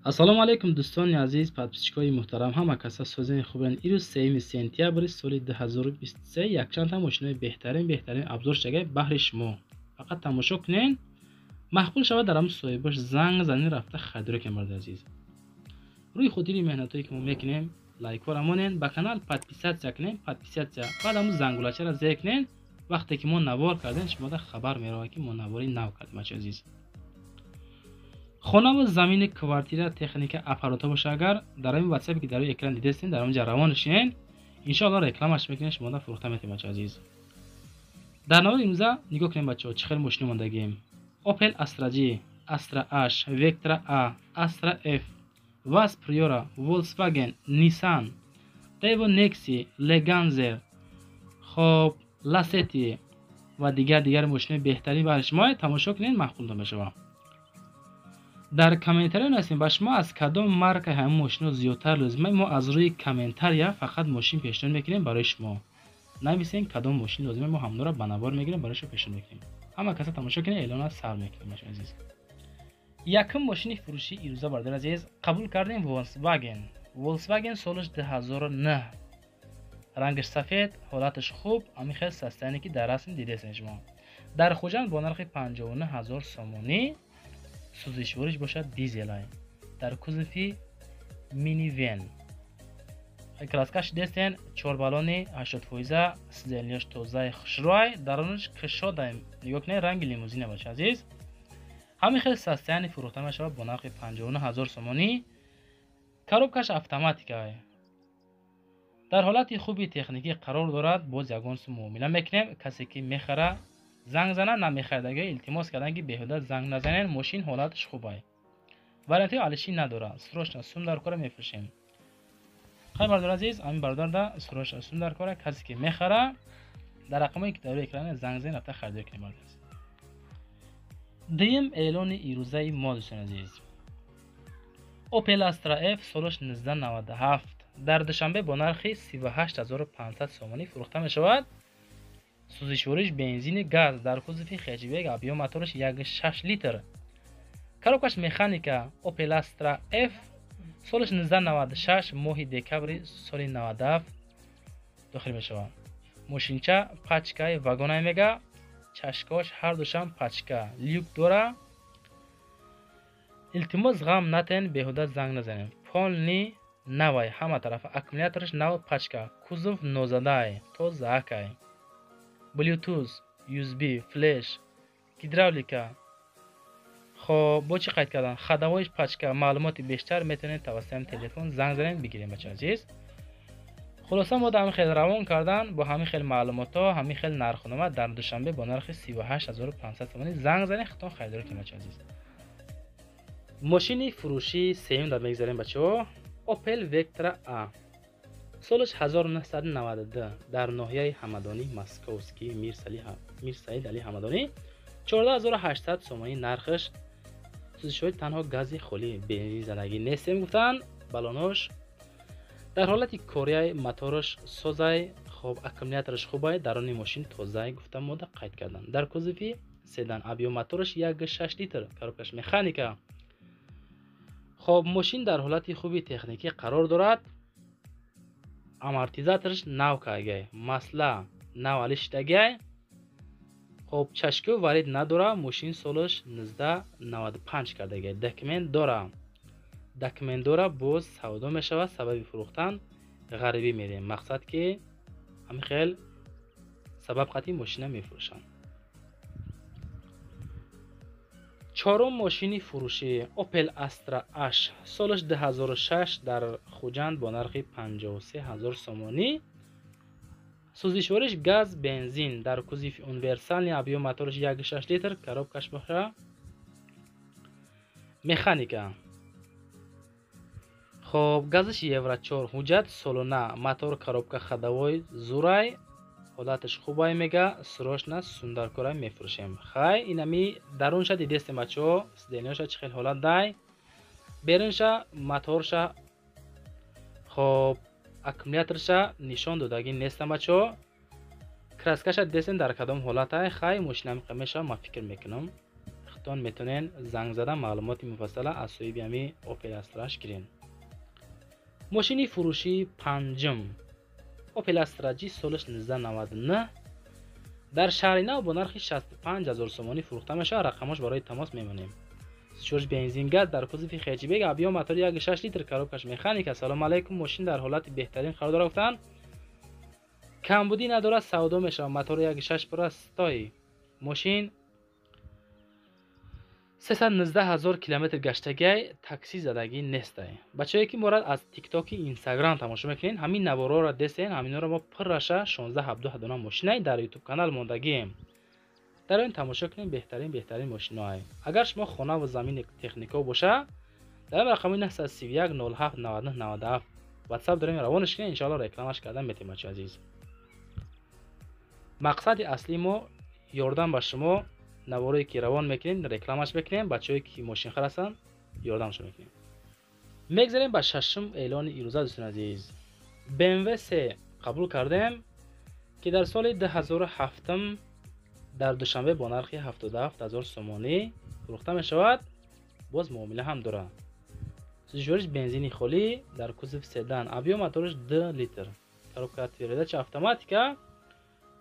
Ассалому алайкум, дӯстони азиз, подписчикои муҳтарам, ҳама каса созени хубен. Ирӯз 3 сентябри соли 2023 якчанд та мошинои беҳтарин беҳтарин обзор шагай баҳри шумо. Фақат тамошо кунен, маъқул шавад, дар ҳамн соҳибаш занг занин, рафта харидорӣ кунед, марди азиз. Рӯи хотири меҳнатое ки мо мекунем, лайкҳоро монен, ба канал подписаться кунен, подписаться, баъд ҳамн зангулачаро зер кунен. Вақте ки мо навор кардем, шумода хабар меравад, ки мо навори нав кардем, бачаи азиз. Хонаву замини, квартира, техника, аппаратҳо боша, агар дар ҳамин ватсапе ки дар рӯи экран дидастен, дар онҷа равон шинен, иншоалло рекламаш мекунем, шумода фурӯхта метавем, бачаи азиз. Дар навори имрӯза нигоҳ кунем, бачаҳо, чӣ хел мошино мондагием: Opel Astra G, Astra H, Vectra A, Astra F, Vaz Priora, Volkswagen, Nissan, Daewoo Nexi, Leganzer, хоб, Lacetti ва дигар дигар мошинои беҳтарин барои шумо. Тамошо кунед, маъқултон мешавад. Дар комментария нависем, ба шумо аз кадом маркаи ҳамин мошино зиёдтар лозима. Мо аз рӯи комментария фақат мошин пешниҳод мекунем барои шумо. Нависем, кадом мошин лозима, мо ҳамонро ба навор мегирем, барои шумо пешниҳод мекунем. Ҳама каса тамошо кунед, эълона сар мекунем, бачаи азиз. Якум мошини фурӯшии ирӯза, бародари азиз, қабул кардем Volkswagen. Volkswagen, солаш 2009, рангаш сафед, ҳолаташ хуб, ҳамин хел состояние ки дар расм дидесен шумо. Дар Хуҷанд бо нархи 59 ҳазор сомонӣ, сӯзишвориш бошад дизелай, дар кузови минивэн, краскаш дестен, чорбалони 80%, сиденьяш тозаи хушрӯай, дарунаш кушодай, нигоҳ кунед, ранги лимузина, бача азиз. Ҳамин хел состояние фурӯхта мешавад бо нархи 59 ҳазор сомонӣ. Коробкаш автоматикай, дар ҳолати хуби техникӣ қарор дорад. Боз ягон сум муомила мекунем. Касе ки мехара, занг зана, намехаридаги илтимос кардан, ки беҳуда занг назанен. Мошин ҳолаташ хубай, вариантҳои алишӣ надорад. Срочно сум дар кора, мефурӯшем. Хай, бародари азиз, ҳамин бародарда срочно сум дар кора. Касе ки мехара, дар рақамое ки дар рӯи экран, занг занед, рафта харидорӣ кунем, бародари азиз. Дуюм эълони ирӯзаи мо, дӯстони азиз, Opel Astra F, солаш 1997, дар Душанбе бо нархи 38 500 сомонӣ фурӯхта мешавад. Сӯзишвориш бензини газ, дар кузови хэтчбек, объём мотораш 1,6 литр, коробкаш механика. Opel Astra F, солаш 1996, моҳи декабри соли 97 дохил мешавад. Мошинча пачкаи вагонай мега, чашкош ҳардушам пачка, люк дора. Илтимос, ғам натен, беҳуда занг назанем. Полный навай, ҳама тарафа, аккумулятораш нав, пачка, кузов нозадай, тозаакай, Bluetooth, USB, флеш, гидравлика. Хоб, бо чӣ қайд кардан, ходовойш пачка. Маълумоти бештар метавонед тавассути телефон занг занед, бигирем, бача азиз. Хулоса, мо дар ҳамин хел равон кардан бо ҳамин хел маълумотҳо, ҳамин хел нархнома дар Душанбе бо нархи 38 500 сомонӣ. Занг занед, худтон харидорӣ кунед, бача азиз. Мошини фурӯшии сеюм дар мегзарем, бачаҳо. Opel Vectra A, солаш 1992, дар ноҳияи Ҳамадонӣ, Московский, Мирсаид Али Ҳамадонӣ, 14 800 сомонӣ нархаш. Сӯзишҳои танҳо гази холӣ, бензин занагӣ нестем, гуфтанд. Балонош дар ҳолати корияй, мотораш созай, хоб, аккумулятораш хубай, даруни мошин тозай, гуфта мода қайд карданд. Дар кузови седан, объём мотораш 1,6 литр, коробкаш механика. Хоб, мошин дар ҳолати хуби техникӣ қарор дорад. Амортизатораш нав кагай, масла нав алишидагай. Хоб, чашку варид надора. Мошин солаш 1995 кардагай, документ дора, документ дора. Боз савдо мешавад. Сабаби фурӯхтан ғарибӣ мерем, мақсад ки ҳамин хел сабаб қатъи мошина мефурӯшанд. Чорум мошини фурӯшӣ Opel Astra H, солаш 2006, дар Хуҷанд бо нархи 53 ҳазор сомонӣ. Сӯзишвориш газ, бензин, дар кузови универсальный, объём мотораш 1,6 литр, коробкаш боша механика. Хоб, газаш евро 4, ҳуҷҷат солона, мотор, коробка, ходовой зурай, ҳолаташ хубай, мега, срочно сум дар кора, мефурӯшем. Хай, инами дарунша дидестем, бачаҳо, сиденьяша чӣ хел ҳолат дай, берунша, моторша, хоб, аккумуляторша нишон додагӣ нестам, бачаҳо. Краскаша дидестем, дар кадом ҳолатай. Хай, мошина мешава, ман фикр мекунам. Худтон метавонен занг зада маълумоти муфассала аз соҳиби ҳами Opel Astra-ш гирен. Мошини фурӯшии панҷум Opel Astra G солаш 1999 дар шаҳри нав бо нархи 65 000 сомонӣ фурӯхта мешавад. Рақамош барои тамос мемонем. Сучорш бензин газ дар кузови хэтчбек, объём мотори 1.6 литр, коробкаш механика. Салом алейкум, мошин дар ҳолати беҳтарин қарор дорад, гуфтанд. Камбудӣ надорад, савдо мешавад. Мотори 1.6 простой. Мошин 319 000 километр гаштагиай, такси задагӣ нестай. Бачаҳое ки морад аз тиктоки инстаграм тамошо мекунед, ҳамин наворҳоро десен, ҳаминҳоро мо пурраша 16-17 дона мошинай дар ютуб канал мондагием. Дар он тамошо кунед, беҳтарин мошиноай. Агар шумо хона ва замини технико боша, дар рақами 931 07 99 97 WhatsApp дорем, равонаш кунед, иншоалло рекламаш кардан метем, бачаи азиз. Мақсади аслии мо ёрдам ба шумо, наворое ки равон мекунем, рекламаш мекунем, бачаҳое ки мошинхар ҳастанд, ёрдамшон мекунем. Мегзарем ба шашум эълони ирӯза, дӯстони азиз. BMW 3 қабул кардем, ки дар соли 2007 дар Душанбе бо нархи 77 000 сомонӣ фурӯхта мешавад. Боз муомила ҳам дорад. Сӯзишвориш бензини холӣ дар кузов седан, объём мотораш 2 литр, коробка передача автоматика.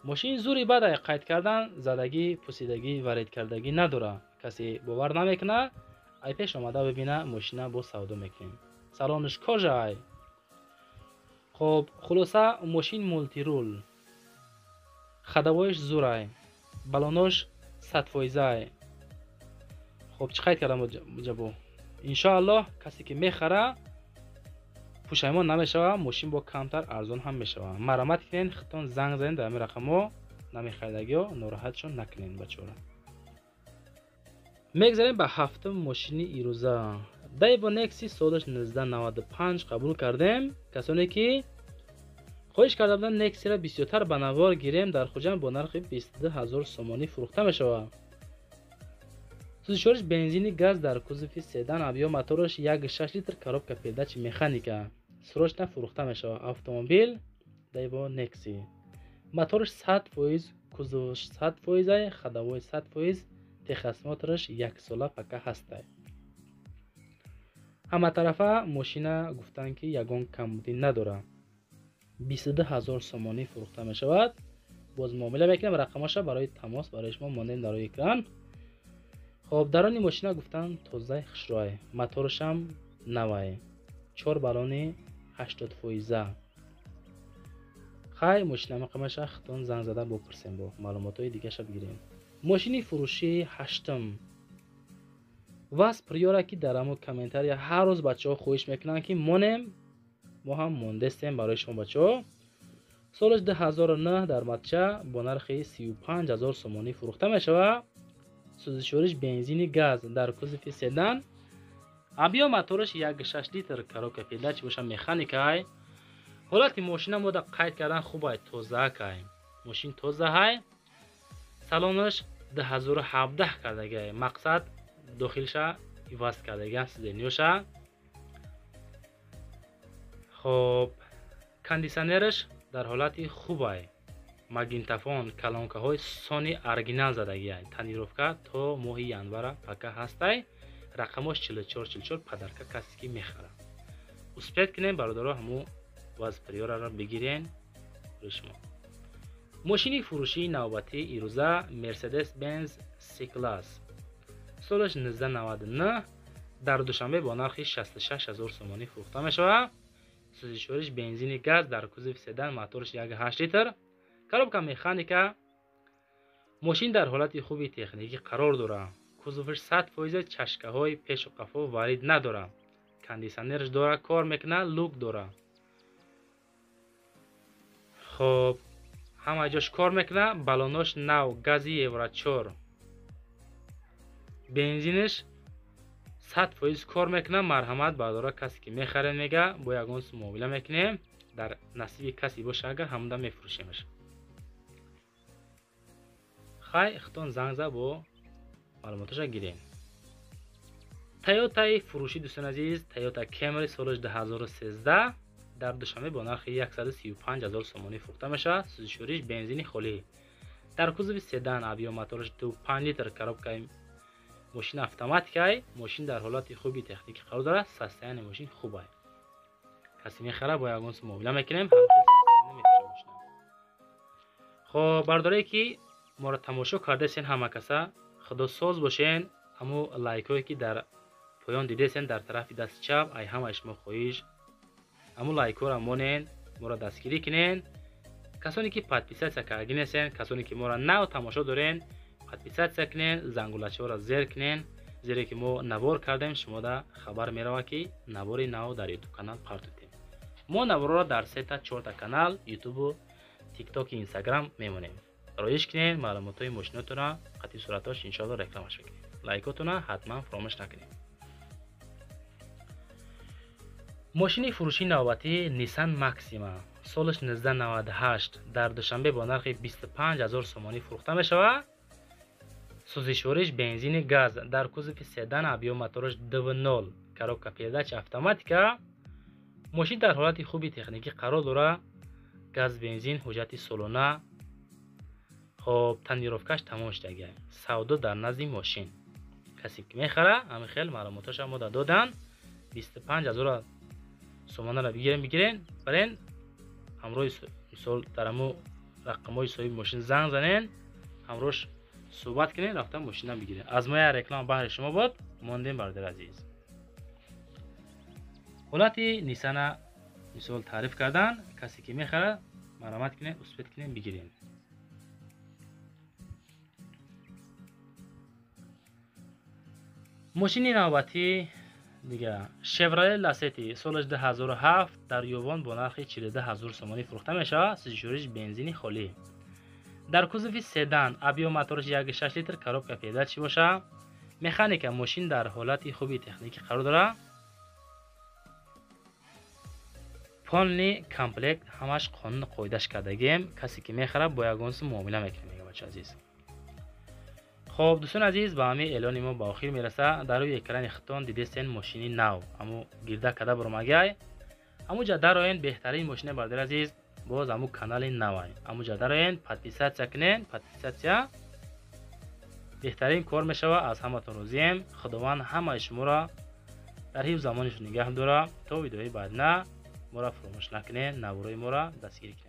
Мошин зури бадай, қайд кардан задагӣ, пусидагӣ, варид кардагӣ надорад. Касе бовар намекунад, ай пеш омада бибина, мошина боз савдо мекунем. Салонаш кожа ай. Хоб, хулоса мошин мултирул, ходовоиш зурай, балонош 100%. Хоб, чӣ қайд кардам ҷабо? Иншоаллоҳ касе ки мехара пушаймон намешава, мошин бо камтар арзон ҳам мешава. Марамат кунед, худтон занг занед дар ҳамин рақамҳо, намехаридагиҳо нороҳатшон накунед бачаҳоро. Мегзарем ба ҳафтум мошини ирӯза. Daewoo Nexi солаш 1995 қабул кардем. Касоне ки хоҳиш карда буданд Nexi-ро бисёртар ба навор гирем, дар Хуҷанд бо нархи 22 000 сомонӣ фурӯхта мешавад. Сӯзишвориш бензини газ дар кузови седан, объём мотораш 1.6 литр, коробка передачи механика. Срочно фурӯхта мешавад. Автомобил Daewoo Nexi. Мотораш 100%, кузоваш 100%, ходовой 100%, техосмотраш як сола пока ҳастай. Ҳаматарафа мошина гуфтанд ки ягон камбудӣ надорад. 22 000 сомонӣ фурӯхта мешавад. Боз муомила мекунем, рақамаша барои тамос барои шумо мондем дар рӯи экран. Хоб, дарони мошина гуфтанд тозаи хушрӯай, моторашам навай, 4 баллони 80%. Хай, мошина мақамаша худтон занг зада бопурсем, бо маълумотҳои дигаша бигирем. Мошини фурӯшии ҳаштум ВАЗ Приора, ки дар ҳамо комментария ҳар рӯз бачаҳо хоҳиш мекунанд ки монем, мо ҳам мондестем барои шумо бачаҳо. Солаш 2009 дар Матча бо нархи 35 000 сомонӣ фурӯхта мешавад. Сӯзишвориш бензини газ дар кузови седан, объём мотораш 1.6 литр, коробка передачи боша механикай. Ҳолати мошина мода қайд кардан хубай, тозаакай. Мошин тозаҳай. Салонаш 2017 кардагай. Мақсад дохилша иваз кардаган сиденьёша. Хоб, кондитсионераш дар ҳолати хубай. Магнитофон, колонкаҳои Sony оригинал задагиай. Тонировка то моҳи январа пока ҳастай. Рақамош 4444, подарка касе ки мехарад. Успеть кунем бародаро, ҳаму ВАЗ Приораро бигирен барои шумо. Мошини фурӯшии навбатии ирӯза Mercedes Benz C-Class солаш 1999 дар Душанбе бо нархи 66 000 сомонӣ фурӯхта мешавад. Сӯзишвориш бензини газ дар кузови седан, мотораш 1.8 литр, коробка механика. Мошин дар ҳолати хуби техникӣ қарор дорад. Кузоваш 100%, чашкаҳои пешу қафо варид надорад. Кондитсионераш дора, кор мекунад, люк дорад. Хоб, ҳама ҷош кор мекунад, баллонош нав, гази Евро 4. Бензинаш 100% кор мекунад. Марҳамат бардора, касе ки мехаред мега, бо ягон сум муомила мекунем. Дар насиби касе боша агар ҳамда мефурӯшемаш. Хай, худтон занг зад бо маълумоташа гирем. Тойотаи фурӯшӣ дӯстони азиз, Toyota Camry солаш 2013 дар Душанбе бо нархи 135 000 сомонӣ фурӯхта мешавад. Сӯзишвориш бензини холӣ дар кузови седан, объём мотораш 2.5 литр, коробкаи Мошин автоматикай, мошин дар ҳолати хуби техникӣ қарор дорад, состояние мошин хуб ай. Касе мехара бо ягон сум муомила мекунем, ҳамхел состояние мепӯша мошина. Хоб, бардорае ки моро тамошо кардасен, ҳама каса худосоз бошен. Ҳамо лайкҳое ки дар поён дидесен дар тарафи дасти чап, ай ҳамаи шумо хоҳиш, ҳамо лайкҳоро монен, моро дастгирӣ кунен. Касоне ки подписаться карда нестен, касоне ки моро нав тамошо дорен, подписаться кунен, зангулачаҳоро зер кунен, зеро ки мо навор кардем, шумода хабар меравад ки навори нав дар ютуб канал партофтем. Мо наворро дар сета чорта канал ютубу тиктоки инстаграм мемонем. Роиш кунен маълумотҳои мошинотона, қатъи суратош иншоалло рекламаш мекунем. Лайкотона ҳатман фаромӯш накунем. Мошини фурӯшии навбатӣ Nissan Maxima солаш 1998 дар Душанбе бо нархи 25 000 сомонӣ фурӯхта мешавад. Сӯзишвориш бензини газ, дар кузови седан, объём мотораш 2.0, коробка передач автоматика. Мошин дар ҳолати хуби техникӣ қарор дорад. Газ, бензин, ҳуҷҷати солона. Хоб, тонировкаш тамом шудагиай. Савдо дар назди мошин. Касе ки мехара, ҳамин хел маълумотҳоша мо доданд. 25 000 сомонаро бигирен, бигирен, барен ҳамроҳи мисол дар ҳамо рақамҳои соҳиби мошин занг занен, ҳамроҳш суҳбат кунен, рафта мошина бигирен. Аз мо як реклама баҳри шумо буд, мондем бародари азиз. Ҳолати Ниссана мисол таъриф кардан, касе ки мехарад, марҳамат кунен, успеть кунен, бигирен. Мошини навбатӣ дига Шевроле Ласети солаш 2007 дар Ёвон бо нархи 42 000 сомонӣ фурӯхта мешавад. Сӯзишвориш бензини холӣ. Дар кузови седан, объём мотораш 1,6 литр, коробка передач боша. Механика, мошин дар ҳолати хуби техникӣ қарор дорад. Полный комплект, ҳамаш қонуну қоидаш кардагием. Касе ки мехарад, бо ягон сум муомила мекунем, мега бача азиз. Хоб, дӯстони азиз, ба ҳамин эълони мо ба охир мерасад. Дар рӯи экрани худтон дидестен мошини нав, ҳамо гирда карда баромагиай. Ҳамуҷа дароен, беҳтарин мошина, бародари азиз, боз ҳаму канали навай. Ҳамуҷа дароен, подписаться кунен, подписаться беҳтарин кор мешавад. Аз ҳаматон розием. Худованд ҳамаи шуморо дар ҳифз замониш нигаҳ дора. То видеои баъдина моро фаромӯш накунед, наворои моро дастгирӣ кунед.